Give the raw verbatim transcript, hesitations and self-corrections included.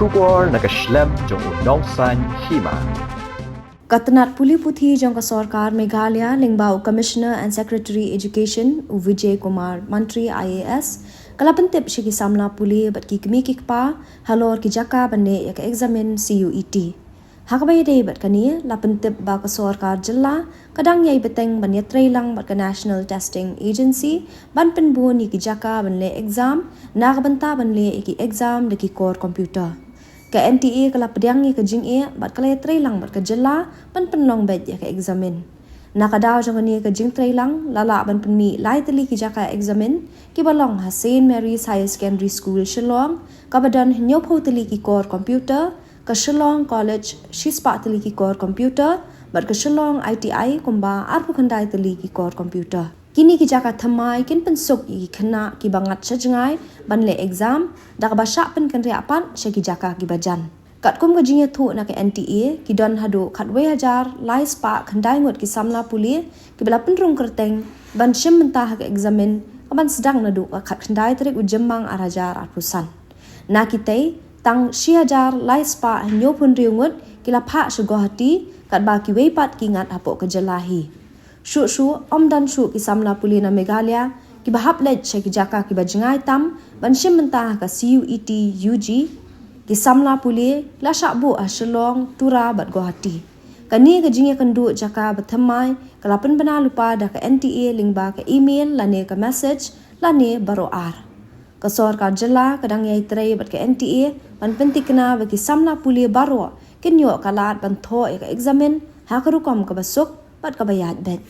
Khubor na ka shlem jong u Nongsaiñ Hima. Ka tnat pule puthi jong ka sorkar Meghalaya lyngba u Commissioner and Secretary Education u Vijay Kumar Mantri I A S ka la pyntip sha ki samla pule bad ki kmie ki kpa halor ki jaka ban leh ïa ka eksamin C U E T. Ha kaba ïadei bad kane, la pyntip ba ka sorkar jylla ka dang ïai bteng ban ïatrei lang bad ka National Testing Agency ban pynbun ïa ki jaka ban leh exam na ka bynta ban leh ïa ki exam da ki kor computer. Ka N T A ka la pdiang ïa ka jingeh bad ka la ïatrei lang bad ka jylla ban pynlong beit ïa ka eksamin. Na ka daw jong kane ka jingtrei lang, la lah ban pynmih lai tylli ki jaka eksamin kiba long ha Saint Mary's Higher Secondary School Shillong, kaba don hynñiewphew tylli ki kor computer, ka Shillong College shispah tylli ki kor computer, bad ka Shillong I T I kumba arphew khyndai tylli ki kor computer. Kine ki jaka thymmai kin pynsuk ïa ki khynnah kiba ngat sha jngai ban leh exam, da kaba shah pynkynriah pat sha ki jaka kiba jan. Katkum ka jingïathuh na ka N T A, ki don haduh khatwei hajar lai spah khyndai ngut ki samla pule kiba la pynrung kyrteng ban shim bynta ha ka eksamin kaban sdang naduh ka khatkhyndai tarik u Jymmang ar hajar arphew san. Na kitei, tang shi hajar lai spah hynñiewphew hynriew ngut ki la phah sha Guwahati, katba kiwei pat ki ngat hapoh ka jylla hi. Shuh shuh, ym don shuh ki samla pule na Meghalaya kiba hap leit sha ki jaka kiba jngai tam ban shim bynta ha ka C U E T U G. Ki samla pule la shah buh ha Shillong, Tura bad Guwahati. Kane ka jingïakynduh jaka ba thymmai ka la pynbna lypa da ka N T A lyngba ka email lane ka message lane baroh ar. Ka sorkar jylla ka dang ïai trei bad ka N T A ban pyntikna ba ki samla pule baroh kin ïoh ka lad ban thoh ïa ka eksamin ha ka rukom kaba suk bad kaba ïaid beit.